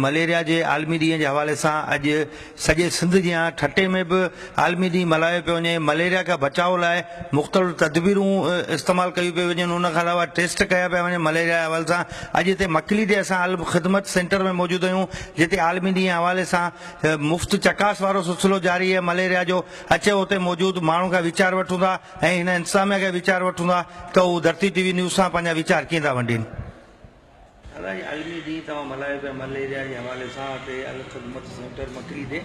Malaria جي عالمي ڏينهن جي حوالي سان اڄ سڄي سنڌ جيان ٺٽي ۾ به عالمي ڏينهن ملهايو پيو وڃي، مليريا کان بچاء لاء مختلف تدبيرون استعمال ڪيون پيون وڃن، ان کان علاوه ٽيسٽ ڪيا پيا وڃن مليريا جي حوالي سان اڄ هتي مڪلي تي اسان الخدمت سينٽر ۾ موجود آهيون جتي عالمي ڏينهن جي حوالي سان مفت چڪاس وارو سلسلو جاري آهي مليريا جو اچو اتي موجود ماڻهن کان ويچار وٺون ٿا ۽ هن انتظاميا کان ويچار وٺون ٿا ته هو ڌرتي ٽي وي نيوز سان پنهنجا ويچار ڪيئن ٿا ونڊين. ادا هي عالمي ڏينهن توهان ملهايو پيا مليريا جي حوالي سان هتي الخدمت سينٽر مڪلي تي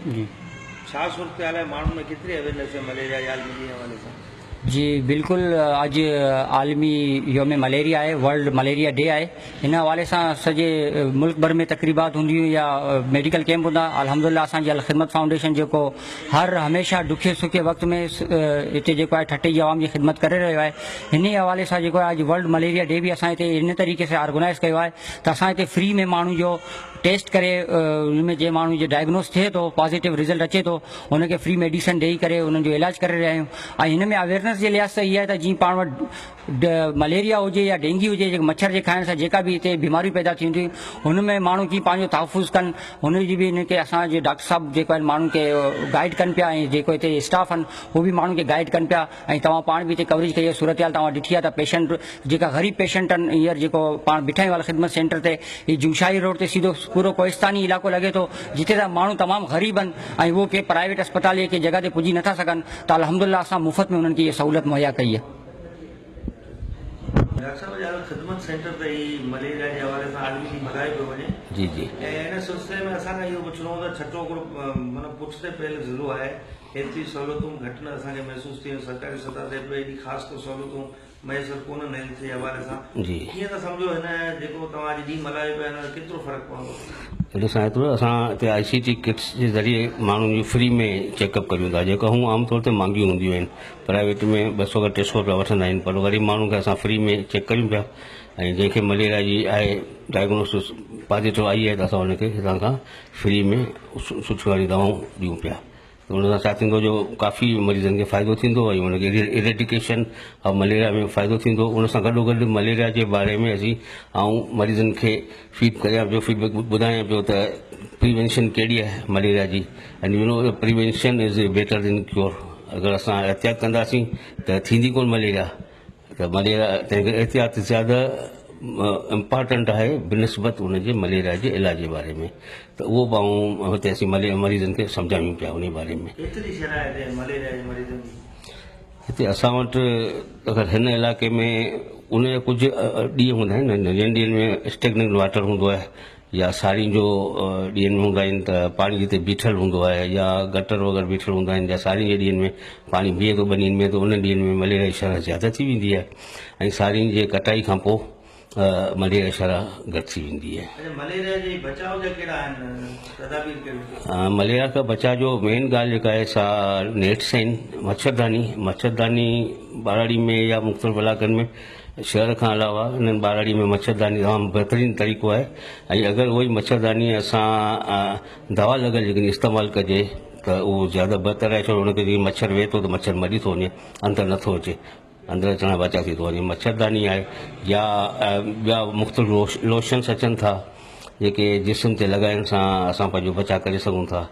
ڇا صورتحال آهي ماڻهن ۾ ڪيتري اويرنيس آهي مليريا جي عالمي ڏينهن جي حوالي سان. جي بلڪل اڄ عالمي يوم مليريا آهي ورلڊ مليريا ڊي آهي ان حوالي سان سڄي ملڪ ڀر ۾ تقريبات هونديون يا ميڊيڪل ڪيمپ هوندا الحمدلله اسان جي الخدمت فائونڊيشن جيڪو هر هميشه ڏکي سکي وقت ۾ هتي جيڪو آهي ٺٽي جي عوام جي خدمت ڪري رهيو آهي ان ئي حوالي سان جيڪو آهي اڄ ورلڊ مليريا ڊي به اسان هتي ان طريقي سان آرگنائز ڪيو آهي ته اسان هتي فري ۾ ماڻهو جو ٽيسٽ ڪري ان ۾ جنهن ماڻهو جو ڊائگنوز ٿئي ٿو پازيٽو رزلٽ اچي ٿو ان کي فري ميڊيسن ڏئي ڪري انهن جو علاج ڪري رهيا آهيون ۽ هن ۾ اويرنس جي لحاظ سان اها آهي ته جيئن پاڻ وٽ مليريا هجي يا ڊينگي هجي جيڪي مڇر جي کائڻ سان جيڪا به هتي بيماريون پيدا ٿيون ٿيون هن ۾ ماڻهو ڪيئن پنهنجو تحفظ ڪن هن جي به هن کي اسان جي ڊاڪٽر صاحب جيڪو آهن ماڻهن کي گائيڊ ڪن پيا ۽ جيڪو هتي اسٽاف آهن هو به ماڻهن کي گائيڊ ڪن پيا ۽ توهان پاڻ به هتي ڪوريج ڪئي آهي صورتحال توهان ڏٺي آهي ته پيشنٽ جيڪا غريب پيشنٽ آهن هينئر جيڪو پاڻ بيٺا آهيون الخدمت سينٽر تي هي جوشاهي روڊ تي سيڌو پورو ڪوهستاني علائقو لڳي ٿو جتي جا ماڻهو تمام غريب آهن ۽ اهو ڪنهن پرائيويٽ اسپتال يا ڪنهن جڳهه تي پڄي نٿا سگهن ته الحمدلله اسان مفت ۾ انهن کي اها سهولت مهيا ڪئي آهي. ڊاڪٽر صاحب اڄ الخدمت سينٽر تي هي مليريا جي حوالي سان عالمي ڏينهن ملهايو پيو وڃي جي جي ۽ ان سلسلي ۾ اسان کان اهو پڇڻو هو ته ٺٽو هڪڙو معنيٰ پٺتي پيل ضلعو آهي ايتري سهولتون گهٽ نه اسان کي محسوس ٿيون سرڪاري سطح تي به ايڏي خاص ڪو سهولتون ميسر ڪونهن هيلٿ جي حوالي سان جي. ڪيئن ٿا سمجهو هن جيڪو توهان اڄ ڏينهن ملهايو پيا هن ڪيترو فرق پوندو؟ اهڙي سان ايترو اسان هتي آء سي ٽي ڪٽس جي ذريعي ماڻهن جون فري ۾ چيڪ اپ ڪريون ٿا جيڪا هون عام طور تي مھانگيون هونديون آهن پرائيويٽ ۾ ٻه سو کان ٽي سو رپيا وٺندا آهن پر غريب ماڻهن کي اسان فري ۾ چيڪ ڪريون پيا ۽ جنهن کي مليريا جي آهي ڊائگنوسس پازيٽو آئي آهي ته اسان ان کي هتان کان فري ۾ سٺيون واريون دوائون ڏيون پيا ته ان سان ڇا ٿيندو جو ڪافي مريضن کي فائدو ٿيندو ۽ ان کي اريڊيڪيشن آف مليريا ۾ فائدو ٿيندو ان سان گڏو گڏ مليريا جي باري ۾ اسين آئون مريضن کي فيڊ ڪريان پيو فيڊ بيڪ ٻڌايان پيو ته پريوينشن ڪهڙي آهي مليريا جي ۽ you know prevention is better than cure اگر اسان احتياط ڪنداسين ته ٿيندي ڪونه مليريا ته مليريا تنهن ڪري احتياط زياده امپارٽنٽ آهي بنسبت ان جي مليريا جي علاج جي باري ۾ ته اهو به آئون هتي اسين مريضن کي سمجهايون پيا ان باري ۾. ڪيتري شرح آهي هتي مليريا جي مريضن جي؟ هتي اسان وٽ اگر هن علائقي ۾ ان جا ڪجهه ڏينهن هوندا آهن جن ڏينهن ۾ اسٽيگننٽ واٽر هوندو آهي يا سارين جو ڏينهن ۾ هوندا آهن ته پاڻي جتي بيٺل هوندو آهي يا گٽر وغيره بيٺل هوندا آهن يا سارين جي ڏينهن ۾ پاڻي بيهي ٿو ٻنين ۾ ته انهن ڏينهن ۾ مليريا جي شرح زياده ٿي ويندي آهي ۽ سارين جي ڪٽائي کان پوء مليريا جي شرح گهٽ ٿي ويندي آهي. اڇا مليريا جي بچاء جا ڪهڙا آهن تدابير ڪهڙيون؟ مليريا کان بچاء جو مين ڳالهه جيڪا آهي سا نيٽس آهن مڇرداني مڇرداني ٻهراڙي ۾ يا مختلف علائقن ۾ شهر کان علاوه انهن ٻهراڙي ۾ مڇرداني تمام بهترين طريقو آهي ۽ اگر اهو ئي مڇرداني اسان دوا لڳل جيڪڏهن استعمال ڪجي ته اهو زياده بهتر آهي ڇو ان کي جيئن مڇر ويهي ٿو ته مڇر مري ٿو وڃي اندر نٿو اچي اندر اچڻ کان بچاء ٿي ٿو وڃي مڇرداني آهي يا ٻيا مختلف لوشنس اچن ٿا جيڪي جسم تي لڳائڻ سان اسان پنهنجو بچاء ڪري سگهون ٿا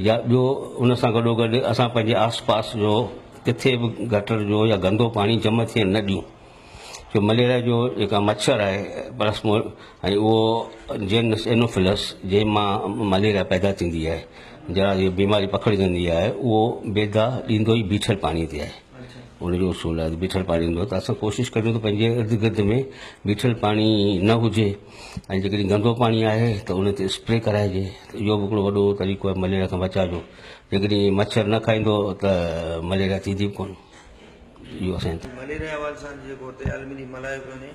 يا ٻيو ان سان گڏو گڏ اسان پنهنجي آس پاس جو ڪٿي به گٽر جو يا گندو پاڻي جمع ٿيڻ نه ڏيون جو مليريا جو جيڪا مڇر آهي پلاسمو ۽ اهو جينس اينوفلس جنهن مان مليريا پيدا ٿيندي آهي جا هي بيماري پکڙجندي آهي اهو بيدا ڏيندو ئي بيٺل پاڻي تي آهي ان جو اصول آهي بيٺل پاڻي هوندو آهي ته اسان ڪوشش ڪريون ته پنهنجي ارد گرد ۾ بيٺل پاڻي نه هجي ۽ جيڪڏهن گندو پاڻي آهي ته ان تي اسپري ڪرائجي ته اهو به هڪڙو وڏو طريقو آهي مليريا کان بچاء جو جيڪڏهن مڇر نه کائيندو ته مليريا ٿيندي به ڪونه. اهو اسان جي. مليريا حوالي سان جيڪو هتي عالمي ڏينهن ملهايو پيو وڃي.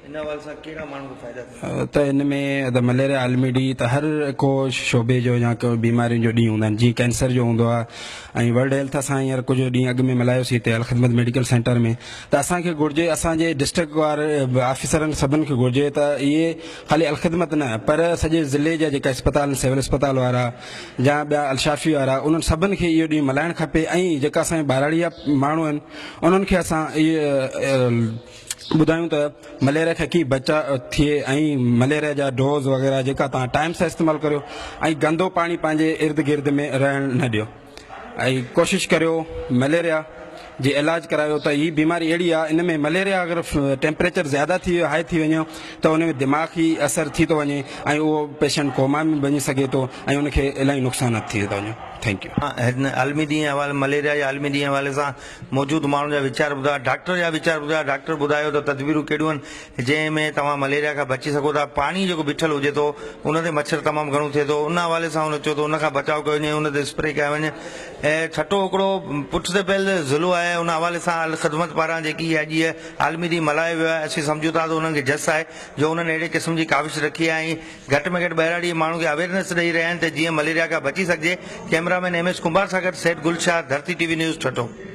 ان حوالي سان ڪهڙا ماڻهن کي فائدا ٿيندا؟ ته ان ۾ ته مليريا عالمي ڏينهن ته هر ڪو شعبي جو يا ڪو بيمارين جو ڏينهن هوندا آهن جيئن ڪينسر جو هوندو آهي ۽ ورلڊ هيلٿ اسان هينئر ڪجهه ڏينهن اڳ ۾ ملهايوسين هتي الخدمت ميڊيڪل سينٽر ۾ ته اسان کي گهرجي اسان جي ڊسٽرڪٽ واري آفيسرن سڀن کي گهرجي ته اهي خالي الخدمت نه پر سڄي ضلعي جا جيڪا اسپتال آهن سول اسپتال وارا يا ٻيا الشافي وارا انهن سڀن کي اهو ڏينهن ملهائڻ کپي ۽ جيڪا اسان جي ٻهراڙي جا ماڻهو آهن انهن کي اسان اهي ٻڌايون ته مليريا کان ڪيئن بچاء ٿئي ۽ مليريا جا ڊوز وغيره جيڪا توهان ٽائيم سان استعمال ڪريو ۽ گندو پاڻي پنهنجي ارد گرد ۾ رهڻ نه ڏيو ۽ ڪوشش ڪريو مليريا جي علاج ڪرايو ته هي بيماري اهڙي آهي ان ۾ مليريا اگر ٽيمپريچر زياده ٿي ويو هائي ٿي وڃي ته ان ۾ دماغي اثر ٿي ٿو وڃي ۽ اهو پيشنٽ ڪوما ۾ وڃي سگهي ٿو ۽ ان کي الاهي نقصانات ٿي ٿا وڃن thank you. هن عالمي ڏينهن حوالي مليريا جي عالمي ڏينهن حوالي سان موجود ماڻهن جا ويچار ٻڌايا، ڊاڪٽر جا ويچار ٻڌايا، ڊاڪٽر ٻڌايو ته تدبيرون ڪهڙيون آهن جنهن ۾ توهان مليريا کان بچي سگهو ٿا، پاڻي جيڪو بيٺل هجي ٿو ان تي مڇر تمام گهڻو ٿئي ٿو ان حوالي سان هن چيو ته ان کان بچاء ڪيو وڃي ان تي اسپري ڪيا وڃن ۽ ٺٽو هڪڙو پٺتي پيل ضلعو آهي ان حوالي سان الخدمت پاران جيڪي اڄ هي عالمي ڏينهن ملهايو ويو آهي اسين سمجهون ٿا ته انهن کي جس آهي جو انهن اهڙي قسم جي ڪاوش رکي آهي ۽ گهٽ ۾ گهٽ ٻهراڙي جي ماڻهن کي اويرنيس ڏئي رهيا آهن ته جيئن مليريا کان بچي سگهجي، ڪئميرا مين ايم ايس ڪنڀار سان گڏ Seth Gul Shah, Dharti T V news, Thatta.